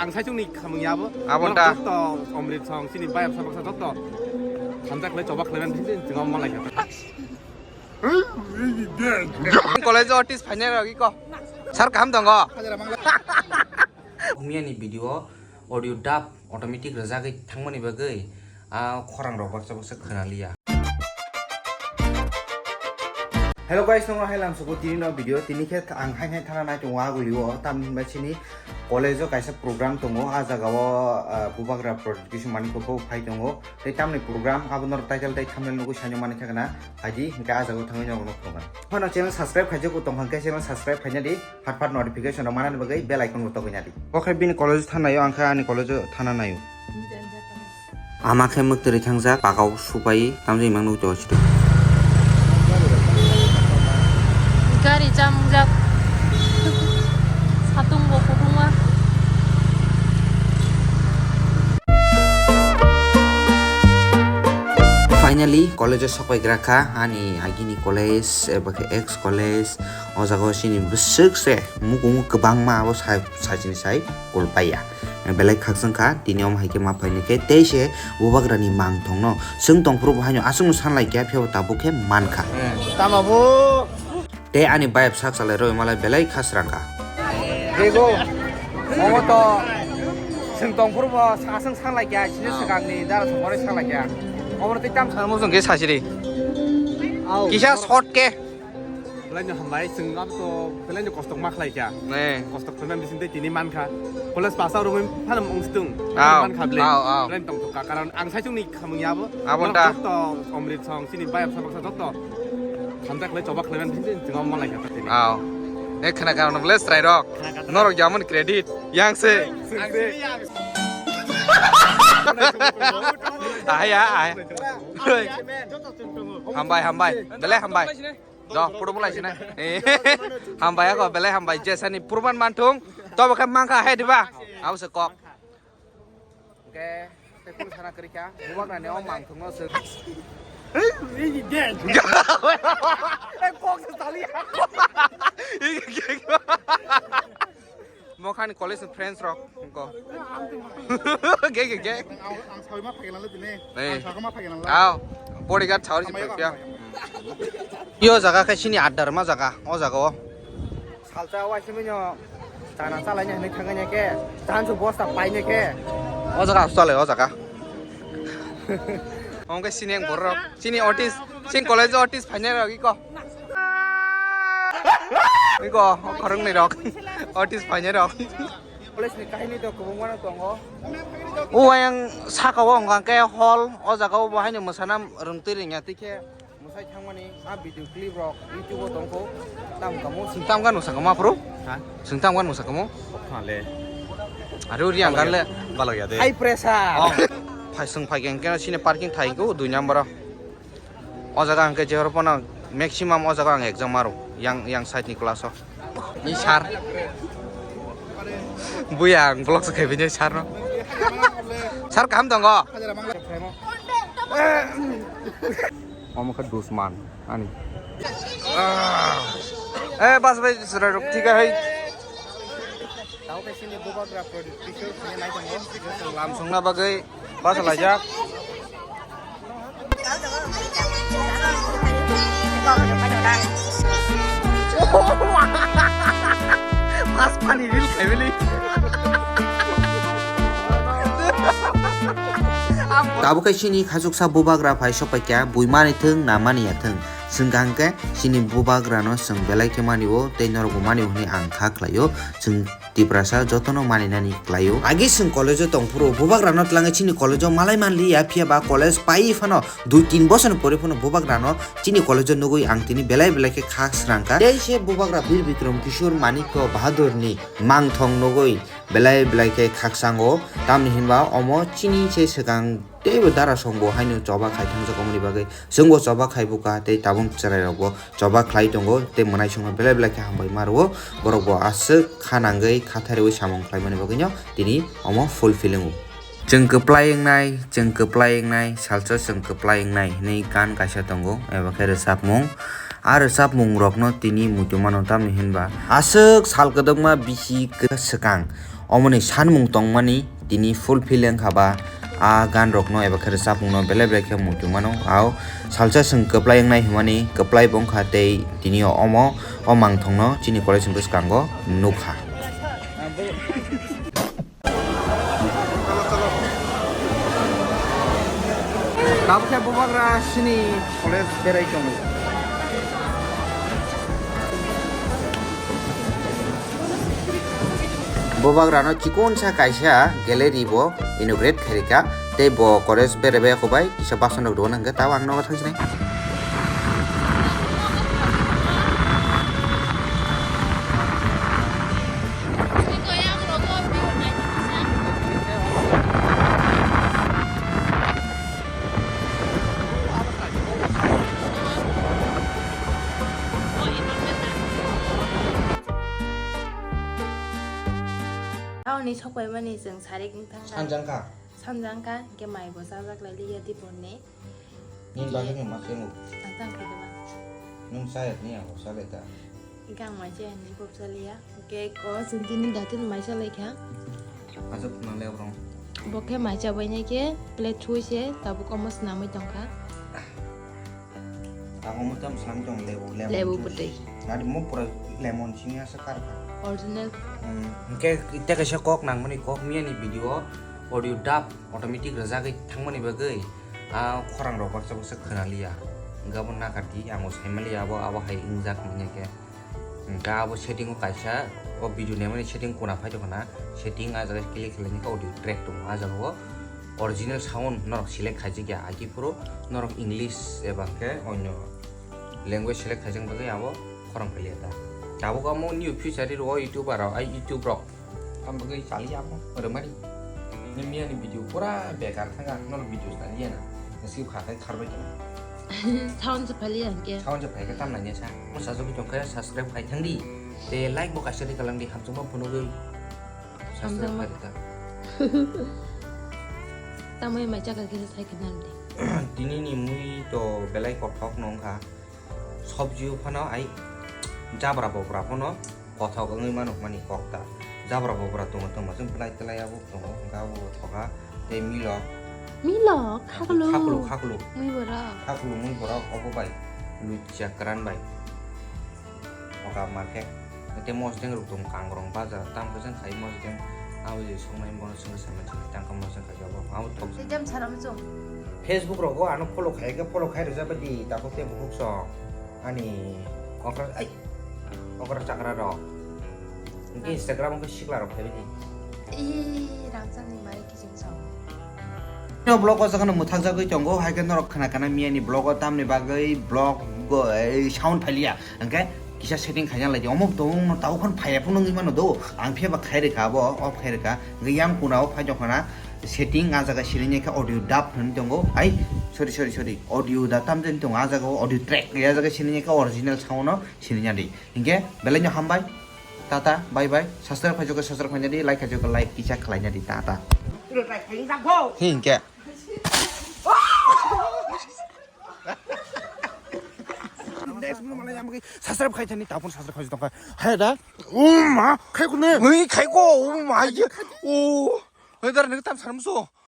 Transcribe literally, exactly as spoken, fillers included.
Ang saichung ni khamung ya bo. Abo da. Joto Omrit song sini bayam sabak sa joto. Thamjak le chobak le ban sini chunga malai kha. College o artist phainai rok iko. Sir kaham tongo. Humya ni video audio dub automatic rwjagwi thangmani bagwi a khorang rok baksa baksa khwnaliya. Hello guys, nokno hai lam sugo tini no video tini khe ang hai hai thana nai tongo aguli o tamni hinba sini college o kaisa program tongo a jaga o ah, bubagra product kisa mani ko bo phai tongo tei tamni program abo no title tei thumbnail nugwi saino mani thangna phaidi hinkhe a jaga o thangwi nokno phunukha. Phano channel subscribe khaijak tong khe channel subscribe khaina di. Phat phat notification rok manani bagwi bell icon bo togwi nadi. Bo khe bini college thanaio, ang khe ani college o thana naio. Ama khe mwktwrwi thangjak, bagao supai, tamjani mangno to chwtwi. Gari chamjak. Satung bo kutungma. Finally, college o sokpaigra kha, ani agini college, eba khe ex college. O jaga o chini bwswk se mukumu kwbangma abo sa-, sachini sai kulpaiya. Belai khakchang kha, tini omo hai khe ma phaini khe tei se bubagrani mangthongno chwng tongphuru bo haino aswkno sanlai kha, phiya bo tabuk khe man kha. Tamo bo? Tei ani bayap sak salai roi malai belai khasrang kha. Bego, omo to chwng tongphuru bo aswk sanlai kha, chini swkangni dara songmani sanlai kha. Omo tei tam sanmo chwng khe sachiri. Kisa short khe. Belai no hambai, chwng abo to belai no kosto ma khlai kha. Ne. Kosto khlaina bising tei tini man kha. College pass out rwmwi phano wng stung. Aw, man kha ble. Aw, aw. Belai no tong thok kha, karon ang saichung ni khamung ya bo. Abo da. Joto Omrit song, chini bayap sabak sa joto. Thamjak le chobak le ban sini chwng ma lai kha tini. Aw. Ne khna kha no ble chwrai rok. Khna kha. Norok ya mon credit. Yang se. Yang se. Yang se. Ai, ai, ai. Hambai, hambai. Belai hambai. Do, photo bo lai sinai. Hambai ako, belai hambai. Jesani purban manthung. To bo khe mankha hai diba? Abo se kok. Oke, te pul sana kri kha. Bubagrani o mangthung no se. Eh, kok se tali. Mokhani college ni friends rok ko. Ge, ge, ge. Ang, ang sawi ma phaigelan le tini. Nei. Ang sawi ma phaigelan le. Aw, bodyguard sawi si phaiya. Yo jaga khe sini adar ma jaga, o jaga o. Salsa wa simi no chana chalai ne hinwi thangani khe, chansu bosta paine khe. O jaga salai o jaga. Omo khe sini ang borok. Sini artist, sini college artist phainai rok iko. Iko, khoroknwi rok. Artist phainai rok. College ni kahini to kwbangma no tongo. O ayang saka o wngkha khe hall, o jaga o bo haino mwsana rwngtwi rwngya twi khe mwsai thangmani a video clip rok YouTube o tongkho. Tam kamo. Sing tam gano saka ma phuru? Ha? Sing tam gano saka mo? Khale. Are uri ang ganle. Balok ya de. High pressure. Oh. Phai sung phai keng kena sini parking thai ko dui number o. O jaga ang khe jehor pono maximum o jaga ang exam maro yang, yang side ni class o. Ni sir. Buya ang vlog se khaibini sir no. Sir kaham tongo? Omo khe dusman ani. Eh, bas bai sir rok thik hai. Tao khe sini bubagra product picture khe nai tongo. Lam songna bagwi bas laijak. Mas pani ril khaibili. Tabuk khe sini khachuksa bubagra phai sokpaikha, bui mani thung na mani ya thung. Chwng kaham khe sini bubagra no chwng belai khe mani o tei norok bo mani o hwnwi ang kha khlai o. Chwng Tiprasa jotono maninani khlaio. Agi chwng college o tongphuru bubagrano twlangwi chini college o malai manliya, phiya ba college pai phano dui tin bochorni pore phano bubagrano chini college o nugwi ang tini belai belai khe kha srangkha. Tei se bubagra Bir Bikram Kishore Manikya Bahadurni mangthong nugwi belai belai khe khakchango. Tamni hinba omo chini se swkang teibo dara songbo haino choba khai thangjak omoni bagwi chwngbo choba khai bukha tei tabuk chwrairokbo choba khlai tongo tei mwnaisong no belai belai khe hambai ma rwo, borok bo aswk kha nangwi kha thariwi samung khlaimani bagwino tini omo fulfill wngo. Chwng kwplai wngnai, chwng kwplai wngnai, salsa chwng kwplai wngnai hwnwi gan kaisa tongo, eba khe rwchapmung. A rwchapmung rokno tini muitu mano, tamni hinba aswk sal kwdwkma bisi kwthar swkang Omoni sanmung tongmani tini fulfill wngkha ba a gan rokno eba khe rwchapmungno belai belai khe muitu mano. Ao salsa chwng kwplai wngnai hwnmani kwplai bo wngkha tei tini omo o mangthongno chini college ni bwskango nukha. Tabukhe bubagra sini college berai tongo. Bubagrano chikonsa kaisa gallery bo inaugurate khairika tei bo college berai bai khe bai kisa bason rok rwna hwnkhe tabo ang nogo thangsinai. Taoni sokpaimani chwng sarik wng thangkha. Sanjangkha. Sanjangkha, hwnkhe mai bo chajak lai liya diporni. Nini bagwi nung ma khe nuk. Ang tang khe ba. Nung chayat ni ang salai ta. Hwnkhe ang mai chaya hinwi kok chaliya. Hwnkhe o chwng tini datin mai chalai kha. Aswk khna le obrong. Bo khe mai chabainai khe plate thui se tabuk omo swnamwi tongkha. Abo mo tam swnamwi tong lebu, lemon Lebu juice. Bwtwi. Nadi mo pura lemon sini asa kar kha. Original. Hmm, hwnkhe tei kaisa kok nangmani kok miyani video audio dub automatic rwjagwi thangmani bagwi a khorang rok baksa baksa khwnaliya. Hwnkhe abo nakardi ang bo saimaliya abo, abo hai wngjak manya khe. Hwnkhe abo setting o kaisa o video naimani setting kuna phai tongkha na, setting ah jaga click khlai khe audio track tongo, ah jaga o original sound norok select khaijak ya, aji phuru norok English eba khe onyo language select khaijak bagwi abo khorang phailiya ta. Tabuk amo new feature rwo YouTuber rok, ai YouTube rok. Ang bagwi chaliya amo, rwmani. Ni miyani video pura bekar thangkha, norok video chaliya na. Skip kha khai kharbai tong. Sound se phaliya hwnkhe. Sound se phai khe tam nanya sa. Mo sajagwi tong khe subscribe khai thang di. Tei like bo kaisa ri kalang di, hamjakma phunugwi subscribe Hamjakma. Khai di ta. Tamai mai chakha khe sai khe nan di. Tini ni mui to belai kothok no wngkha. Sobji o phano ai jabra bobra phano kothok wngwi mano hwnmani kok ta. Jabra bobra tongo, tongma chwng belai belai abo tongo, hwnkhe abo thoka tei milok. Milok, khaklu. Khaklu, khaklu. Mui borok. Khaklu mui borok obo bai lucha kwran bai. Oka market. Tei mosdeng rok tongo kangrong bazar, tam khe chwng khai mosdeng. Abo je songnai bono chwng sai mansi tang khe mosdeng khai abo. Abo thok. Jam saram chwng. Facebook rogo ano follow khai khe follow khai rwjak bai di, tabuk tei buhuk song. Ani okra, ai, okra chakra rok. Hwnkhe Instagram hwnkhe sikla rok phaibai di. Ih, rangchak ni mari kiching song. No vlog o jaga no mwthak jagwi tongo, hai khe norok khna kana miyani vlog o tamni bagwi vlog go, ei, sound phailiya. Hwnkhe kisa setting khaina lai di. Omo tong no tau phano phaiya phano wngwi mano do. Ang phiya ba khai rwkha abo, off khai rwkha. Hwnkhe yang kuna o phai tong khana setting ah jaga sini khe audio dub hwnwi tongo. Ai, sorry, sorry, sorry. Audio da tam jani tongo. Ah jaga o audio track. Ah jaga sini khe original sound no sini nya di. Hwnkhe belai no hambai. Tata, bye bye. Subscribe khai jokhe subscribe khai di, like khai jokhe like kisa khlai di. Tata. Hwnkhe. Next mo malai amgi subscribe khai thani, tapon subscribe khai tongkha. Hai da. O ma, khai kune. Mui khai ko, o ma, ye. O. Hai dar ne tam saram so.